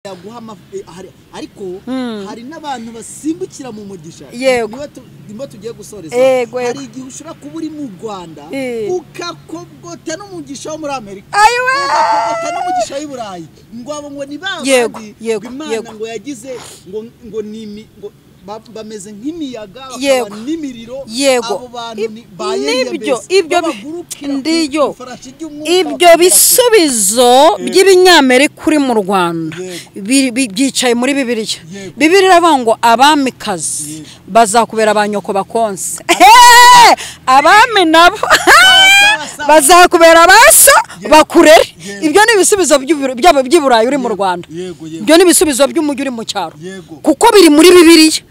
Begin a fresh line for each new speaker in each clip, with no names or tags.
Yaguha ariko hari n'abantu basimbukira mu mugisha. Niba tugiye gusoreza, hari igihe ushobora kuba uri mu Rwanda ukakogota n'umugisha wo muri Amerika, ukakogota n'umugisha w'i Burayi, ngo abo ngo ni babandi Imana ngo yagize ngo ni ngo bameze nk'imiyaga, bakaba n'imiriro. Abo bantu ni
nibyo ibyo ndiyo ibyo bisubizo by'ibinyamerika uri mu Rwanda byicaye muri Bibiliya. Bibiliya iravuga ngo abamikazi bazakubera abanyoko bakonse, abami nabo bazakubera abaso bakurere. Ibyo ni ibisubizo by'i Burayi uri mu Rwanda, ibyo ni ibisubizo by'umujyi uri mu cyaro, kuko biri muri Bibiliya.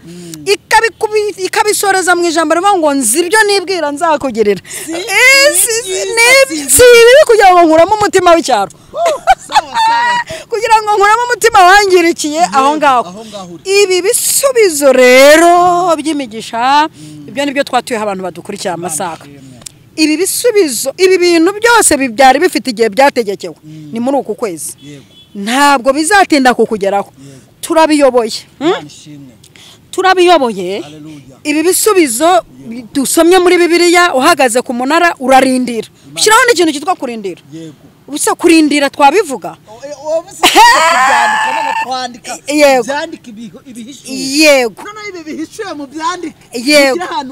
Ikabisoreza mu ijambo rivuga ngo nzi ibyo nibwira nzakugirira, si ibibi kugira ngo nkuramo umutima w'icyaro, kugira ngo nkuramo umutima wangirikiye aho ngaho. Ibi bisubizo rero by'imigisha, ibyo nibyo twatuyeho abantu badukurikira amasaka. Ibi bisubizo, ibi bintu byose bibyari bifite igihe byategekewe, ni muri uku kwezi, ntabwo bizatinda kukugeraho. Turabiyoboye, turabiyoboye. Ibi bisubizo dusomye muri Bibiliya, uhagaze ku munara urarindira, ushyiraho n'ikintu cyitwa kurindira. Ubusa kurindira twabivuga,
yego, yego,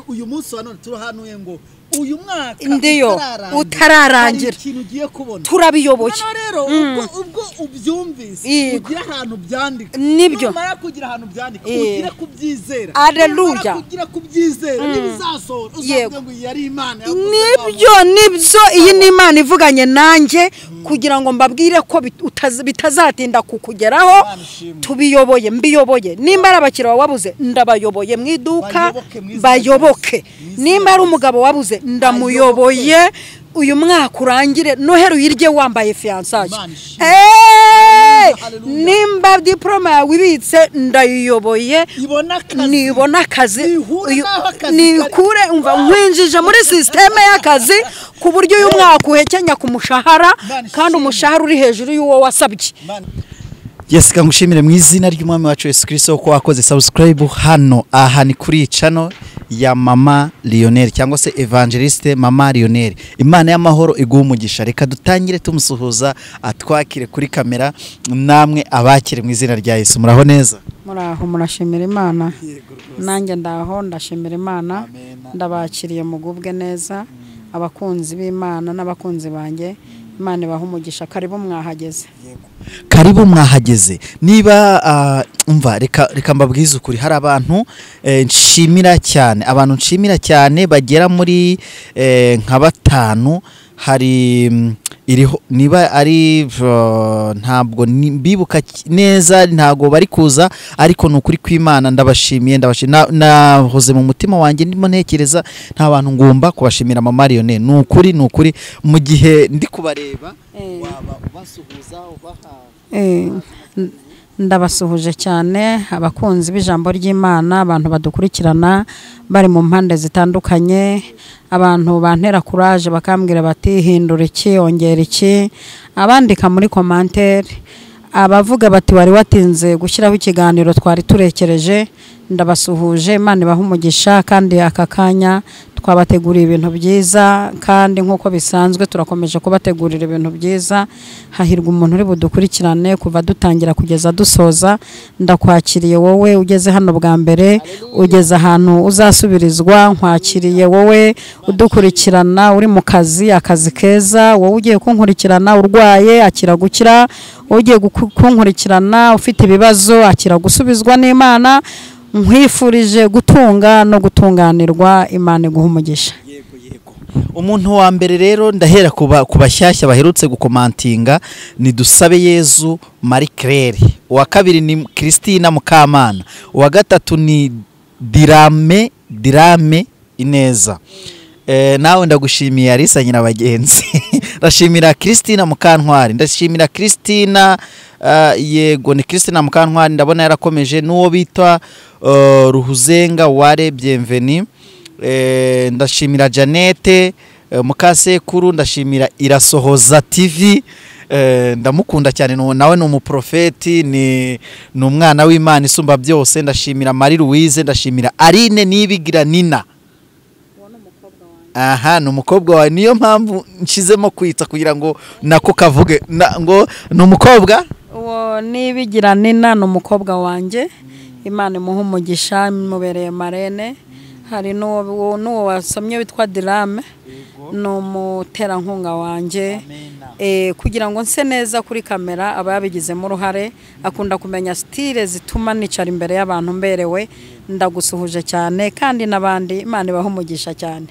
uyu munsi wa none turahanuye ngo uyu mwaka
ndiyo utararangira
ikintu ugiye kubona,
turabiyoboye.
Rero ubwo ubyumvise ugira ahantu byandika,
nibyo
numara kugira ahantu byandika ugire kubyizera.
Haleluya,
kugira kubyizera nibizasohora uzavuga ngo iyi ari Imana.
Nibyo, nibyo, iyi ni Imana ivuganye nanjye kugira ngo mbabwire ko bitazatinda kukugeraho. Tubiyoboye, mbiyoboye. Nimba ari abakiriya wabuze ndabayoboye mu iduka, bayoboke. Nimba ari umugabo wabuze ndamuyoboye. Uyu mwaka urangire noheri uyirye wambaye fiançailles. Nimba diploma yawe ibitse ndayiyoboye, nibona akazi nikure, umva nkwinjije muri systeme y'akazi ku buryo uyu mwaka uhekenya ku mushahara, kandi umushahara uri hejuru y'uwo wasabye.
Jessica, ngushimire mu izina ry'Umwami wacu Yesu Kristo ko wakoze subscribe hano. Aha ni kuri channel ya Mama Lionel cyangwa se Evangeliste Mama Lionel. Imana y'amahoro iguhe umugisha. Reka dutangire tumusuhuza atwakire kuri kamera, namwe abakire mu izina rya Yesu. Muraho neza?
Muraho, murashimira Imana. Nanjye ndaho ndashimira Imana, ndabakiriye mugubwe neza, abakunzi b'Imana n'abakunzi banjye. Imana ibahe umugisha. Karibu mwahageze.
Karibu mwahageze. Niba umva, reka mbabwize ukuri, hari abantu nshimira cyane, abantu nshimira cyane bagera muri nka batanu. Hari iriho niba ari ntabwo mbibuka neza, ntabwo bari kuza, ariko ni ukuri kw'Imana ndabashimiye, ndabashimiye. Nahoze mu mutima wanjye ndimo ntekereza nta bantu ngomba kubashimira Mama Lionel. Ni ukuri, ni ukuri, mu gihe ndi kubareba waba ubasuhuza ubaha.
Ndabasuhuje cyane abakunzi b'ijambo ry'Imana, abantu badukurikirana bari mu mpande zitandukanye, abantu bantera courage bakambwira bati hindura iki, ongera iki, abandika muri commentaire, abavuga bati wari watinze gushyiraho ikiganiro twari turekereje. Ndabasuhuje, Imana ibahe umugisha. Kandi aka kanya twabateguriye ibintu byiza, kandi nk'uko bisanzwe turakomeje kubategurira ibintu byiza. Hahirwa umuntu uri budukurikirane kuva dutangira kugeza dusoza. Ndakwakiriye wowe ugeze hano bwa mbere, ugeze ahantu uzasubirizwa. Nkwakiriye wowe udukurikirana uri mu kazi, akazi keza. Wowe ugiye kunkurikirana urwaye, akira gukira. Ugiye kunkurikirana ufite ibibazo, akira gusubizwa n'Imana. Nkwifurije gutunga no gutunganirwa. Imana iguhe umugisha.
Umuntu wa mbere rero ndahera ku bashyashya baherutse gukomantinga ni Dusabe Yezu Marie Claire, uwa kabiri ni Christina Mukamana, uwa gatatu ni Dirame Ineza. Nawe ndagushimiye Alisa nyina bagenzi. Ndashimira Christina Mukantwari, ndashimira Christina, yego ni Christina Mukantwari, ndabona yarakomeje, n'uwo bitwa Ruhuzenga Ware Bienveni. Ndashimira Janete Mukasekuru, ndashimira Irasohoza TV. Ndamukunda cyane, nawe ni umuprofeti, ni umwana w'Imana isumba byose. Ndashimira Marie Louise, ndashimira Aline Nibigira Nina. Aha ni umukobwa wawe, niyo mpamvu nshizemo kwitsa kugira ngo nako kavuge ngo ni umukobwa.
Uwo Nibigira Nina ni umukobwa wanjye, Imana imuha umugisha, imubereye marene. Hari n'uwo wasomye witwa Dirame, ni umuterankunga wanjye. Kugira ngo nse neza kuri kamera aba yabigizemo uruhare, akunda kumenya style zituma nicara imbere y'abantu mberewe. Ndagusuhuje cyane kandi n'abandi Imana ibaha umugisha cyane.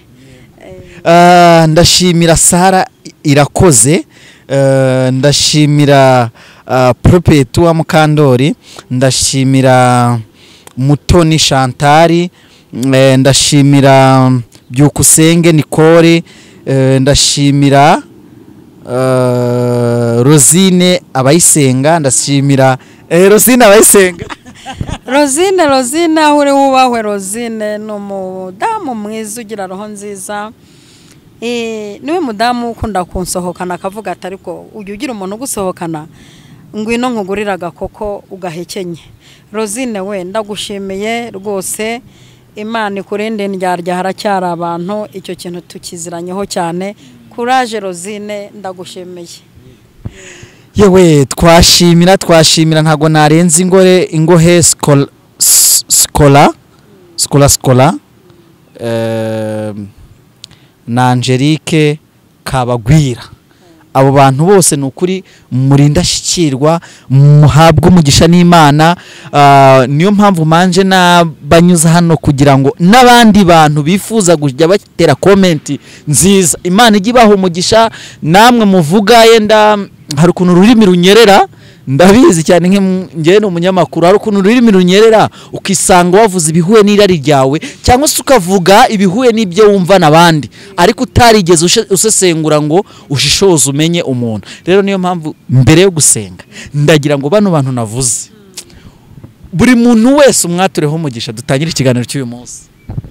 Ndashimira Sara Irakoze, ndashimira Propetua Mukandori, ndashimira Mutoni Chantari, ndashimira Byukusenge Nicole, ndashimira Rosine Abayisenga, ndashimira Rosine Abayisenga.
Rosine aho uri wubahwe. Rosine ni umudamu mwiza ugira roho nziza. Niwe mudamu ukunda kunsohokana akavuga ati ariko ujya ugira umuntu ugusohokana, ngwino nkugurira agakoko ugahekenye. Rosine we ndagushimiye rwose, Imana ikurinde indyarya, haracyari abantu icyo kintu tukiziranyeho cyane. Courage Rosine, ndagushimiye.
Yewe twashimira ntago narenze ingohe skola na Angelique Kabagwira. Abo bantu bose nukuri murinda shikirwa, muhabwe umugisha n'Imana. Niyo mpamvu manje nabanyuza hano kugira ngo n'abandi bantu bifuza kujya batera comment nziza, Imana ijye ibaha umugisha. Namwe muvuga yenda hari ukuntu ururimi runyerera, ndabizi cyane ngewe ni umunyamakuru, hari ukuntu ururimi runyerera ukisanga wavuze ibihuye n'irari ryawe, cyangwa se ukavuga ibihuye n'ibyo wumva n'abandi, ariko utarigeze usesengura ngo ushishoze umenye umuntu. Rero niyo mpamvu mbere yo gusenga ndagira ngo bano bantu navuze, buri muntu wese umwatureho umugisha, dutangire ikiganiro cy'uyu munsi.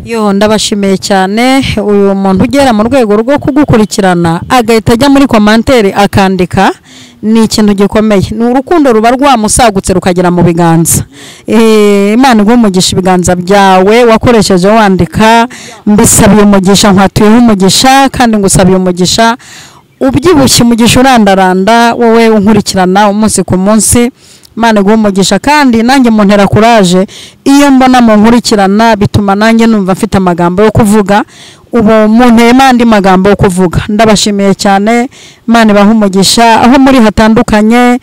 Yo ndabashimiye cyane. Uyu muntu ugera mu rwego rwo kugukurikirana agahita ajya muri commentaire akandika, ni ikintu gikomeye. Ni urukundo ruba rwamusagutse rukagera mu biganza. Imana iguhe umugisha ibiganza byawe wakoresheje wandika. Mbisabiye umugisha, nkwatuyeho umugisha kandi ngusabiye umugisha ubyibushye, umugisha urandaranda, wowe unkurikirana umunsi ku munsi. Imana iguhe umugisha kandi nanjye muntera courage iyo mbona munkurikirana, bituma nanjye numva mfite amagambo yo kuvuga. Ubu munteye andi magambo yo kuvuga. Ndabashimiye cyane, Imana ibahe umugisha aho muri hatandukanye.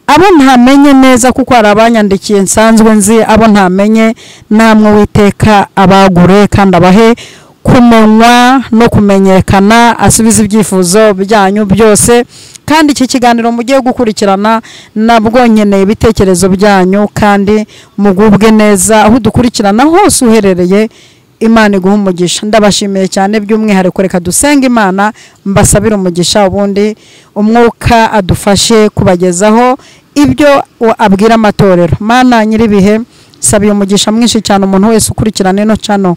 Abo ntamenye neza kuko hari abanyandikiye nsanzwe nzi, abo ntamenye namwe Uwiteka abagure kandi abahe kumenywa no kumenyekana, asubize ibyifuzo byanyu byose. Kandi iki kiganiro mugiye gukurikirana nabwo nkeneye ibitekerezo byanyu kandi mugubwe neza aho dukurikirana hose uherereye. Imana iguhe umugisha. Ndabashimiye cyane by'umwihariko. Reka dusenge Imana mbasabire umugisha, ubundi umwuka adufashe kubagezaho ibyo abwira amatorero. Mana nyiribihe, sabiye umugisha mwinshi cyane umuntu wese ukurikirana ino channel.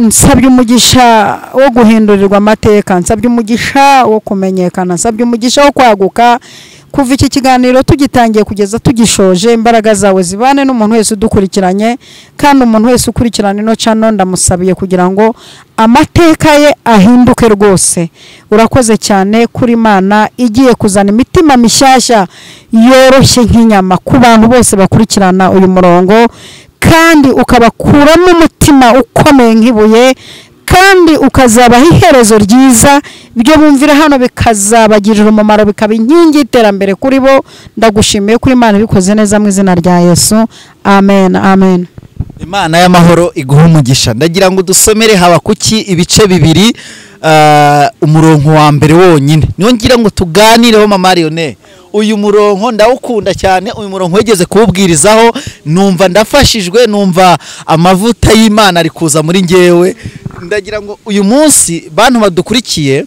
Nsabye umugisha wo guhindurirwa amateka, nsabye umugisha wo kumenyekana, nsabye umugisha wo kwaguka. Kuva iki kiganiro tugitangiye kugeza tugishoje, imbaraga zawe zibane n'umuntu wese udukurikiranye, kandi umuntu wese ukurikirana ino channel ndamusabiye kugira ngo amateka ye ahinduke rwose. Urakoze cyane kuri Imana igiye kuzana imitima mishyashya yoroshye nk'inyama ku bantu bose bakurikirana uyu murongo, kandi ukabakuramo umutima ukomeye nk'ibuye, kandi ukazabaha iherezo ryiza. Ibyo bumvira hano bikazabagirira umumaro, bikaba inkingi y'iterambere kuri bo. Ndagushimiye kuri Imana ibikoze neza mu izina rya Yesu, amen, amen.
Imana y'amahoro iguhe umugisha. Ndagira ngo dusomere Habakuki ibice 2, umurongo wa mbere wonyine niyo ngira ngo tuganireho. Mama Lionel, uyu murongo ndawukunda cyane, uyu murongo wegeze kuwubwirizaho numva ndafashijwe, numva amavuta y'Imana ari kuza muri ngewe. Ndagira ngo uyu munsi bantu badukurikiye,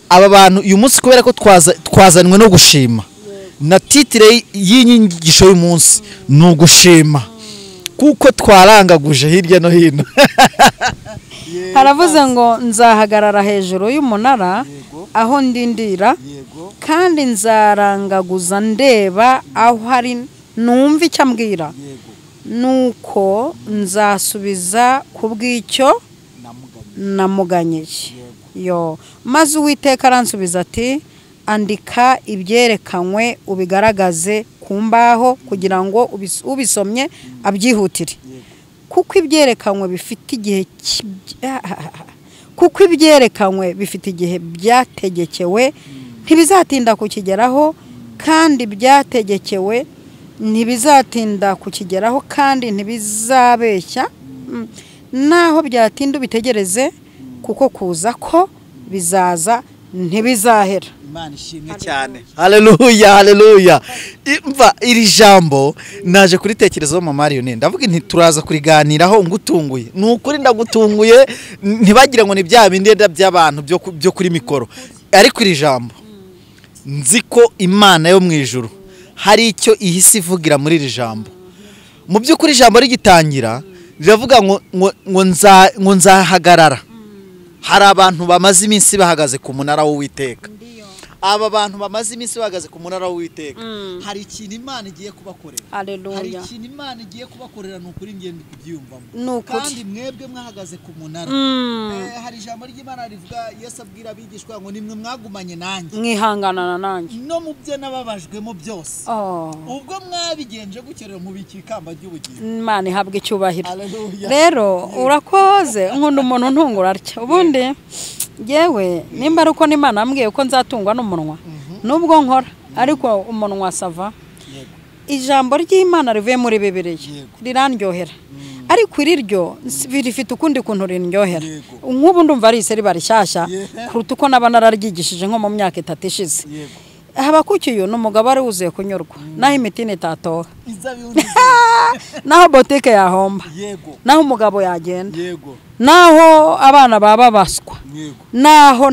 aba bantu uyu munsi kubera ko twazanwe no gushima, na titire y'inyigisho y'uyu munsi ni ugushima, kuko twarangaguje hirya no hino.
Haravuze ngo nzahagarara hejuru y'umunara aho ndindira, kandi nzarangaguza ndeba aho hari numva icyo ambwira, nuko nzasubiza ku bw'icyo namuganyiye. Yo, maze Uwiteka aransubiza ati andika ibyerekanywe ubigaragaze ku mbaho kugira ngo ubisomye abyihutire, kuko ibyerekanywe bifite igihe kuko ibyerekanywe bifite igihe byategekewe, ntibizatinda kukigeraho, kandi byategekewe ntibizatinda kukigeraho, kandi ntibizabeshya. Naho byatinda ubitegereze, kuko kuza ko bizaza ntibizahera.
Imana ishimwe cyane. Haleluya, haleluya. Imva iri jambo naje kuritekerezaho mama Mariyone, ndavuga nti turaza kuriganiraho ngutunguye. Ni ukuri ndagutunguye, ntibagira ngo ni bya bindi by'abantu byo kuri mikoro. Ariko iri jambo nzi ko Imana yo mu ijuru hari icyo ihise ivugira muri iri jambo. Mu by'ukuri ijambo rigitangira riravuga ngo ngo nzahagarara. Hari abantu bamaze iminsi bahagaze ku munara w'Uwiteka. Aba bantu bamaze iminsi bahagaze ku munara w'Uwiteka, hari ikintu Imana igiye kubakorera. Hari ikintu Imana igiye kubakorera, ni ukuri ngiye kubyiyumvamo. Kandi mwebwe mwahagaze ku munara. Hari ijambo ry'Imana rivuga, Yesu abwira abigishwa ngo nimwe mwagumanye nanjye,
mwihanganana nanjye
no mu byo nababajwemo byose. Ubwo mwabigenje gutyo mubika ikamba ry'ubugingo.
Imana ihabwe icyubahiro. Rero urakoze, nkunda umuntu ntungura atya. Ubundi yewe nimba ari uko n'Imana ambwiye ko nzatungwa n'umunwa, nubwo nkora ariko umunwa sava. Ijambo ry'Imana rivuye muri Bibiliya rirandyohera, ariko iriryo rifite ukundi kuntu rindyohera. Nk'ubu ndumva ari iseri barishyashya kuruta uko naba nararyigishije nko mu myaka 3 ishize. Habakuki uyu ni umugabo wari wuzuye kunyurwa, naho imitini itatoha, naho botike yahomba, naho umugabo yagenda, naho abana baba baswa, naho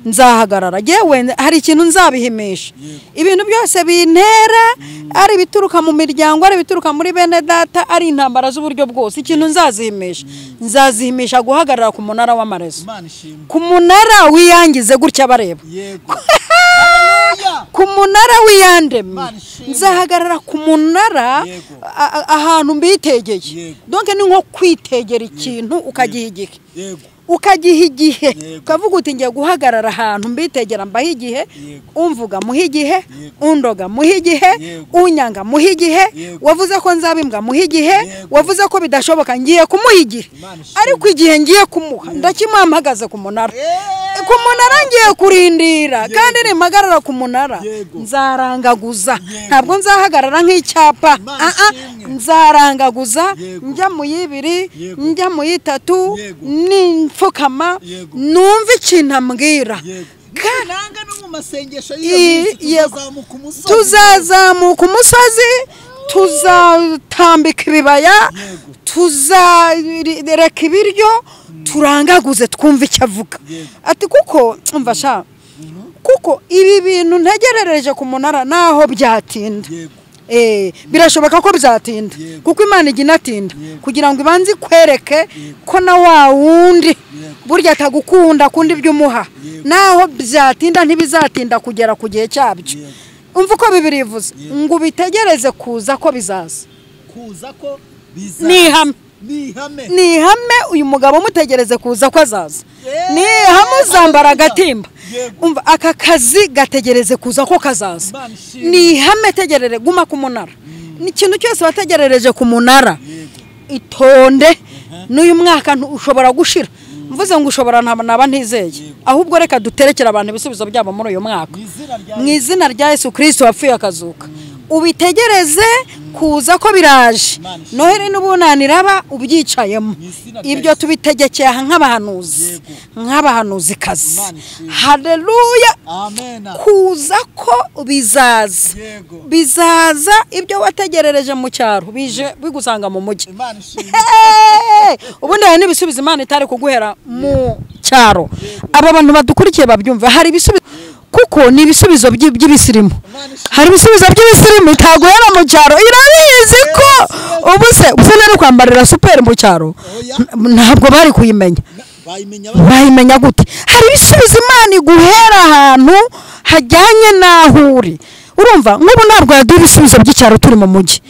nzahagarara. Yewe hari ikintu nzabihimisha. Ibintu byose bintera, ari ibituruka mu miryango, ari ibituruka muri bene data, ari intambara z'uburyo bwose, ikintu nzazihimisha. Nzazihimisha guhagarara ku munara w'amarezo, ku munara wiyangize gutya bareba, ku munara wiyandemye. Nzahagarara ku munara ahantu mbitegeye. Donc ni nko kwitegera ikintu ukagiha igihe, ukagiha igihe, ukavuga uti ngiye guhagarara ahantu mbitegera mbaha igihe, umvuga muha igihe, undoga muha igihe, unyanga muha igihe, wavuze ko nzabimbwa muha igihe, wavuze ko bidashoboka ngiye kumuha igihe. Ariko igihe ngiye kumuha ndakimuha mpagaze ku munara. Ku munara ngiye kurindira, kandi nimpagarara ku munara nzarangaguza. Ntabwo nzahagarara nk'icyapa, nzarangaguza njya mu y'ibiri, njya mu y'itatu, nimfukama numva ikintu ambwira.
Nanga no mu masengesho y'iyo
tuzazamuka umusozi, tuzatambika ibibaya, tuzareka ibiryo, turangaguze twumva icyo avuga. Ati kuko umva sha, kuko ibi bintu ntegerereje ku munara naho byatinda. Birashoboka ko bizatinda, kuko Imana ijya inatinda kugira ngo ibanze ikwereke ko na wa wundi burya atagukunda kundi ibyo umuha. Naho byatinda ntibizatinda kugera ku gihe cyabyo. Umva uko Bibiliya ivuze ngo ubitegereze kuza ko bizaza.
Kuza ko bizaza
ni ihame. Uyu mugabo mutegereze kuza ko azaza. Ni ihame uzambara agatimba. Umva aka kazi gategereze kuza ko kazaza. Ni ihame, tegerere guma ku munara. Ni ikintu cyose wategerereje ku munara, itonde. N'uyu mwaka ushobora gushira. Mvuze ngo ushobora naba ntizeye, ahubwo reka duterekera abantu ibisubizo byabo muri uyu mwaka mu izina rya Yesu Kristo wapfuye akazuka. Ubitegereze kuza ko biraje. Noheli n'ubunani iraba ubyicayemo. Ibyo tubitegekeye aha nk'abahanuzi, nk'abahanuzikazi. Haleluya. Kuza ko bizaza, bizaza. Ibyo wategerereje mu cyaro bije bigusanga mu mujyi. Ubundi hari n'ibisubizo Imana itari kuguhera mu cyaro. Aba bantu badukurikiye babyumva, hari ibisubizo kuko ni ibisubizo by'ibisirimu. Hari ibisubizo by'ibisirimu itaguhera mu cyaro. Irabizi ko Ubu se nari kwambarira super mu cyaro, ntabwo bari kuyimenya. Bayimenya gute? Hari ibisubizo Imana iguhera ahantu hajyanye n'aho uri. Urumva nk'ubu ntabwo yaduha ibisubizo by'icyaro turi mu mujyi.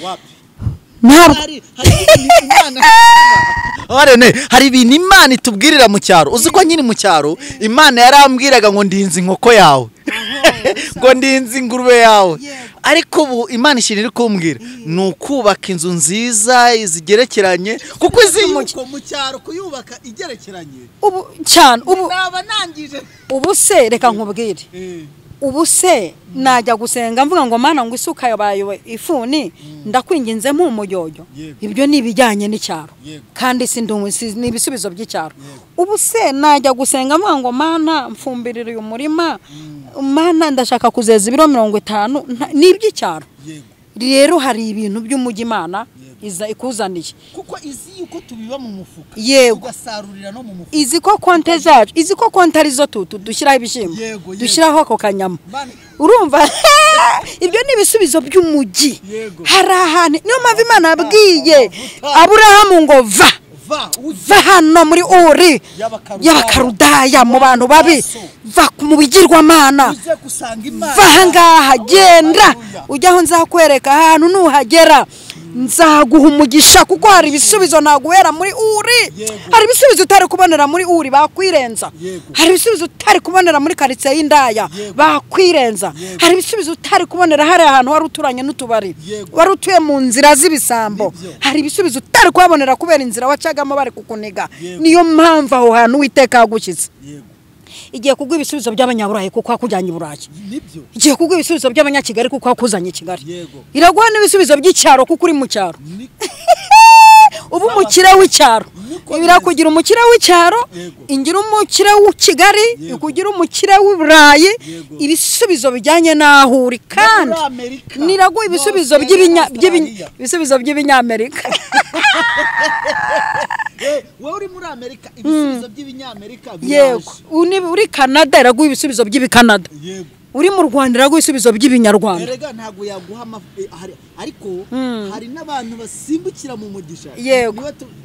Hari ibintu Imana itubwirira mu cyaro. Uzi ko nyiri mu cyaro Imana yarambwiraga ngo ndinze inkoko yawe, ngo ndinze ingurube yawe. Ariko ubu Imana ishinira iri kumbwira ni ukubaka inzu nziza zigerekeranye, kuko izi mu cyaro kuyubaka igerekeranye
ubu cyane ubu naba nangije. Ubu se reka nkubwire, ubu se najya gusenga mvuga ngo Mana ngo isuka yabaye ifuni ndakwinginze mpumujyojo. Ibyo ni ibijyanye n'icyaro kandi si ni ibisubizo by'icyaro. Ubu se najya gusenga mvuga ngo Mana mfumbirira uyu murima, Mana ndashaka kuzeza ibiro 50, ni iby'icyaro. Rero hari ibintu by'umujyi Imana iza ikuzaniye,
kuko izi yuko tubiba mu mufuka tugasarurira no mu mufuka.
Izi ko konte zacu, izi ko konte arizo tutu dushyiraho ibishimbo, dushyiraho ako kanyama. Urumva ibyo ni ibisubizo by'umujyi. Hari ahantu niyo mpamvu Imana yabwiye Aburahamu ngo va hano muri Uri y'Abakarudaya mu bantu babi, va mu bigirwamana, va ahangaha, genda ujya aho nzakwereka ahantu, nuhagera nzaguha umugisha, kuko hari ibisubizo naguhera muri Uri. Hari ibisubizo utari kubonera muri Uri bakwirenza. Hari ibisubizo utari kubonera muri karitsiye y'indaya bakwirenza. Hari ibisubizo utari kubonera hari ahantu wari uturanye n'utubari, wari utuye mu nzira z'ibisambo. Hari ibisubizo utari kubonera kubera inzira wacagamo bari kukuniga. Niyo mpamvu aho hantu Uwiteka yagushyize. Igiye kuguha ibisubizo by'abanyaburayi kuko hakujyanye i Burayi. Igiye kuguha ibisubizo by'abanyakigali kuko hakuzanye i Kigali. Iraguha n'ibisubizo by'icyaro kuko uri mu cyaro. Ubu umukire w'icyaro irakugira umukire w'icyaro, ingira umukire w'i Kigali, ikugira umukire w'i Burayi. Ibisubizo bijyanye n'aho uri, kandi niraguha ibisubizo ibisubizo by'ibinyamerika.
Wowe uri muri Amerika ibisubizo by'ibinyamerika biraje.
Yego, uri Canada iraguha ibisubizo by'ibikanada. Uri mu Rwanda iraguha ibisubizo by'ibinyarwanda.
Erega ntago yaguha ariko hari n'abantu basimbukira mu mugisha.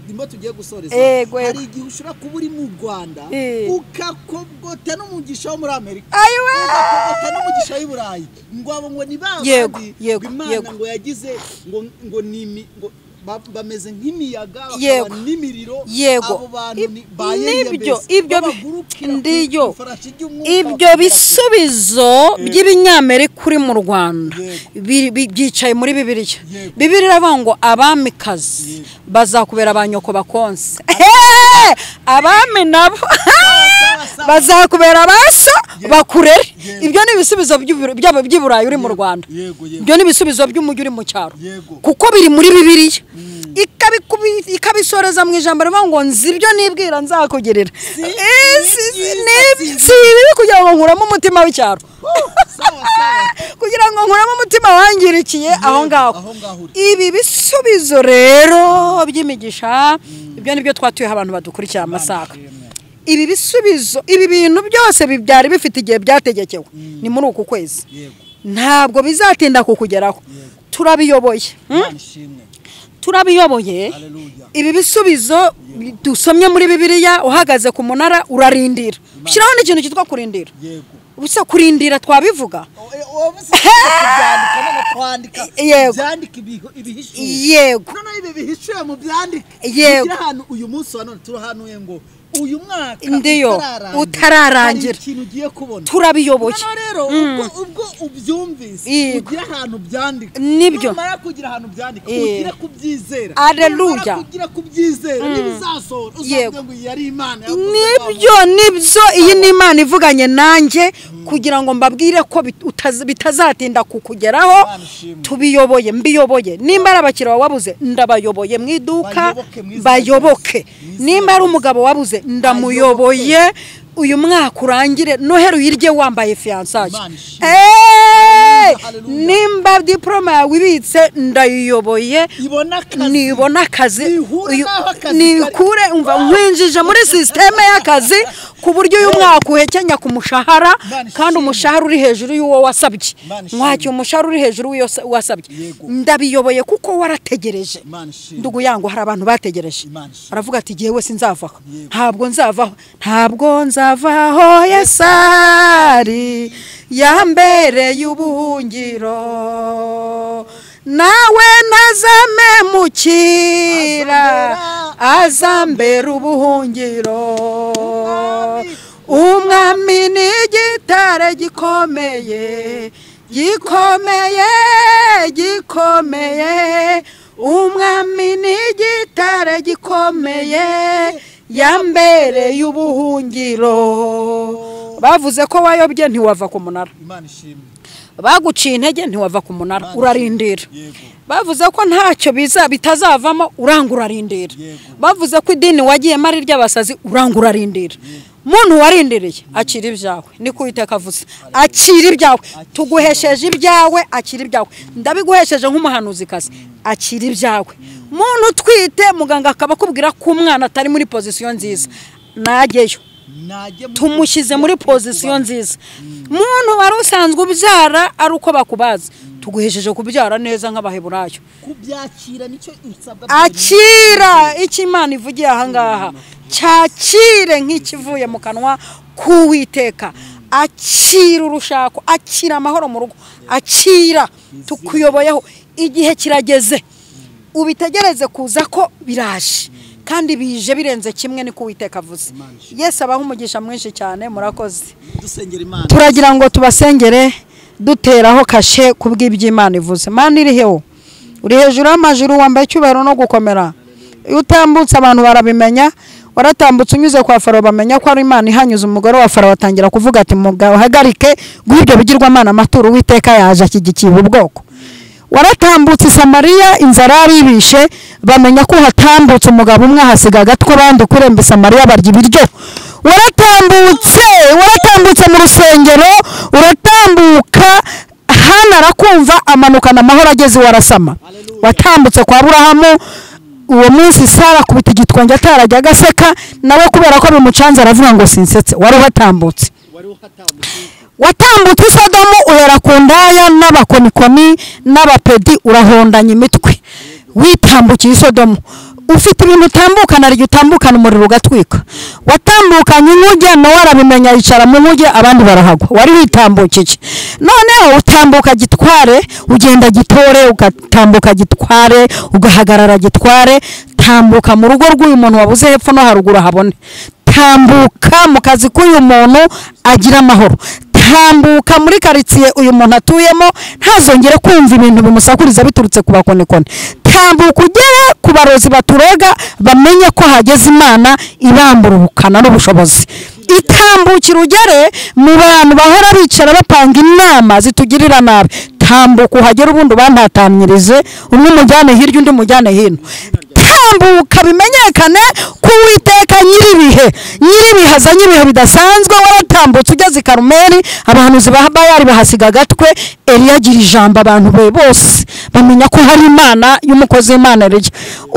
Niba tugiye gusoreza, hari igihe ushobora kuba uri mu Rwanda ukakogota n'umugisha wo muri Amerika, ukakogota n'umugisha w'i Burayi, ngo abo ngo ni babandi Imana ngo yagize ngo ni ngo bameze nk'imiyaga bakaba n'imiriro. Abo bantu
nibyo ibyo ndiyo ibyo bisubizo by'ibinyamerika uri mu Rwanda byicaye muri Bibiliya. Bibiliya iravuga ngo abamikazi bazakubera abanyoko bakonse, abami nabo bazakubera abaso bakurere. Ibyo ni ibisubizo by'i Burayi uri mu Rwanda. Ibyo ni ibisubizo by'umujyi uri mu cyaro, kuko biri muri Bibiliya. Ikabisoreza mu ijambo rivuga ngo nzi ibyo nibwira nzakugirira. Si ibibi kugira ngo nkuramo umutima w'icyaro, kugira ngo nkuramo umutima wangirikiye aho ngaho. Ibi bisubizo rero by'imigisha, ibyo nibyo twatuyeho abantu badukurikiye amasaha. Ibi bisubizo, ibi bintu byose bibyari bifite igihe byategekewe, ni muri uku kwezi, ntabwo bizatinda kukugeraho. Turabiyoboye, turabiyoboye. Ibi bisubizo dusomye muri Bibiliya, uhagaze ku munara urarindira. Ushyiraho n'ikintu cyitwa kurindira. Ubusa kurindira twabivuga. Yego. Yego.
Uyu munsi wa none turahanuye ngo uyu mwaka
ndiyo utararangira
ikintu ugiye kubona.
Turabiyoboye.
Rero ubwo ubyumvise ugira ahantu byandika,
nibyo
numara kugira ahantu byandika ugira kubyizera.
Haleluya.
Kugira kubyizera nibizasohora uzavuga ngo yari Imana.
Nibyo nibyo, iyi ni Imana ivuganye nanjye kugira ngo mbabwire ko bitazatinda kukugeraho. Tubiyoboye, mbiyoboye. Nimba ari abakiriya wabuze ndabayoboye mu iduka, bayoboke. Nimba ari umugabo wabuze ndamuyoboye. Uyu mwaka urangire Noheri uyirye wambaye fiançailles. Nimba diploma yawe ibitse ndayiyoboye, nibona akazi, nikure umva nkwinjije muri systeme y'akazi ku buryo uyu mwaka uhekenya ku mushahara, kandi umushahara uri hejuru y'uwo wasabye. Mwaki umushahara uri hejuru y'uwo wasabye. Ndabiyoboye kuko warategereje. Ndugu yangu hari abantu bategereje. Aravuga ati jewe sinzavaho. Ntabwo nzavaho. Ntabwo nzavaho Yesari yambere y'ubuhungiro. Nawe ntazamemukira azambera ubuhungiro. Umwami ni igitare gikomeye, gikomeye, gikomeye. Umwami ni igitare gikomeye yambere y'ubuhungiro. Bavuze ko wayobye ntiwava ku munara. Baguciye intege ntiwava ku munara, urarindira. Bavuze ko ntacyo biza bitazavamo, uranga urarindira. Bavuze ko idini wagiyemo ari ry'abasazi, uranga urarindira. Muntu warindiriye akira ibyawe, niko Uwiteka avuze. Akira ibyawe, tuguhesheje ibyawe, akira ibyawe. Ndabiguhesheje nk'umuhanuzikazi, akira ibyawe. Muntu utwite muganga akaba akubwira ko umwana atari muri position nziza, najyeyo tumushyize muri position nziza. Muntu wari usanzwe ubyara ari uko bakubaza, tuguhesheje kubyara neza nk'abaheburayo.
Kubyakira nicyo usabwa.
Akira icyo Imana ivugiye aha ngaha, cyakire nk'ikivuye mu kanwa k'Uwiteka. Akira urushako, akira amahoro mu rugo, akira tukuyoboyeho. Igihe kirageze ubitegereze kuza ko biraje, kandi bije birenze kimwe, niko Uwiteka avuze. Yesu abaha umugisha mwinshi cyane, murakoze.
Dusengera Imana.
Turagira ngo tubasengere duteraho kashe kubw'iby'Imana ivuze. Mana iri heho, uri hejuru y'amajuru, wambaye icyubahiro no gukomera. Iyo utambutse abantu barabimenya. Waratambutse unyuze kwa Farawo bamenya ko ari Imana ihanyuze. Umugore wa Farawo atangira kuvuga ati muhagarike guhibyo bigirwamana amaturo, Uwiteka yaje ashyigikiye ubwoko. Waratambutse Samariya inzara yaribishe, bamenya ko hatambutse umugabo umwe ahasiga agatwe, abandi kuremba Samariya barya ibiryo. Waratambutse mu rusengero, uratambuka Hana arakumva amanukana amahoro ageze warasama. Watambutse kwa Aburahamu uwo munsi Sara kubita igitwenge atarajya agaseka, nawe kubera ko bimucanze aravuga ngo sinsetse. Wari uhatambutse. Watambutse Sodomu uhera ku ndaya n'abakonikoni n'abapedi, urahondanya imitwe. Witambukiye Sodomu ufite ibintu utambukana, ari utambukana umuriro ugatwika. Watambukanye inkuge nawe arabimenya yicara mu nkuge abandi barahagwa. Wari witambukiye. Noneho utambuka gitware, ugenda gitore, ugatambuka gitware, ugahagarara gitware. Tambuka mu rugo rw'uyu muntu wabuze hepfo no haruguru habone. Tambuka mu kazi k'uyu muntu agira amahoro. Tambuka muri karitsiye uyu muntu atuyemo ntazongere kumva ibintu bimusakuriza biturutse ku bakonikoni. Tambuka ugere ku barozi baturoga bamenye ko hageze Imana ibambura ubukana n'ubushobozi. Itambukira ugere mu bantu bahora bicara bapanga inama zitugirira nabi. Tambuka uhagere ubundi bantatamyirize, umwe mujyane hirya undi mujyane hino. Tambuka bimenyekane ko Uwiteka nyiribihe, nyiribihe azanye ibihe bidasanzwe. Waratambutse ugeze i Karumeli, abahanuzi ba Bayali bahasiga agatwe. Eliya agira ijambo abantu be bose bamenya ko hari Imana y'umukozi w'Imana Eliya.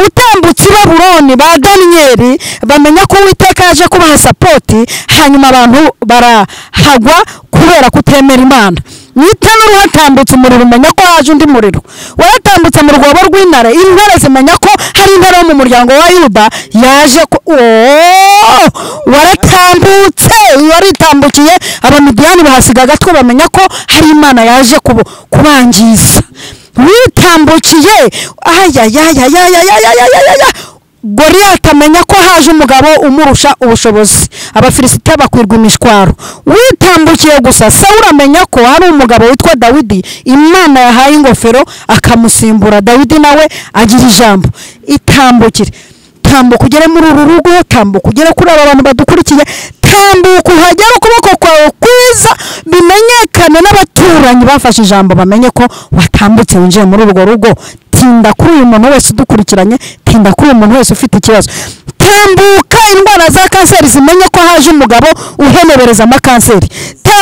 Utambutse i Babuloni ba Daniyeli bamenya ko Uwiteka yaje kubaha sapoti, hanyuma abantu barahagwa kubera kutemera Imana. Nitanuru hatambutse umuriro umenya ko haje undi muriro. Waratambutse mu rwobo rw'intare, intare zimenya ko hari intare yo mu muryango wa Yuda yaje ko. Waratambutse, waritambukiye abamidiyani bahasiga agatwe bamenya ko hari Imana yaje kubangiza. Witambukiye ayayayayayayayayaya, Goliyati amenya ko haje umugabo umurusha ubushobozi, Abafilisitiya bakwirwa imishwaro. Witambukiye gusa Sawuli amenya ko hari umugabo witwa Dawidi Imana yahaye ingofero akamusimbura. Dawidi nawe agira ijambo. Itambukire, tambuka ugere muri uru rugo, tambuka ugere kuri aba bantu badukurikiye, tambuka uhagere ukuboko kwawe kwiza bimenyekane n'abaturanyi bafashe ijambo bamenye ko watambutse winjiye muri urwo rugo. Tinda kuri uyu muntu wese udukurikiranye, tinda kuri uyu muntu wese ufite ikibazo. Tambuka indwara za kanseri zimenye ko haje umugabo uhenebereza amakanseri.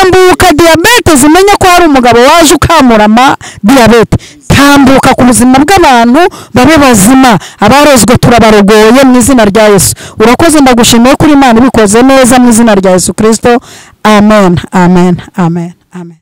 Tambuka diyabete zimenye ko hari umugabo waje ukamurama diyabete. Tambuka ku buzima bw'abantu babe bazima, abarozwe turabarogoye mu izina rya Yesu. Urakoze, ndagushimiye kuri Imana ibikoze neza mu izina rya Yesu Kristo. Amen, amen, amen, amen.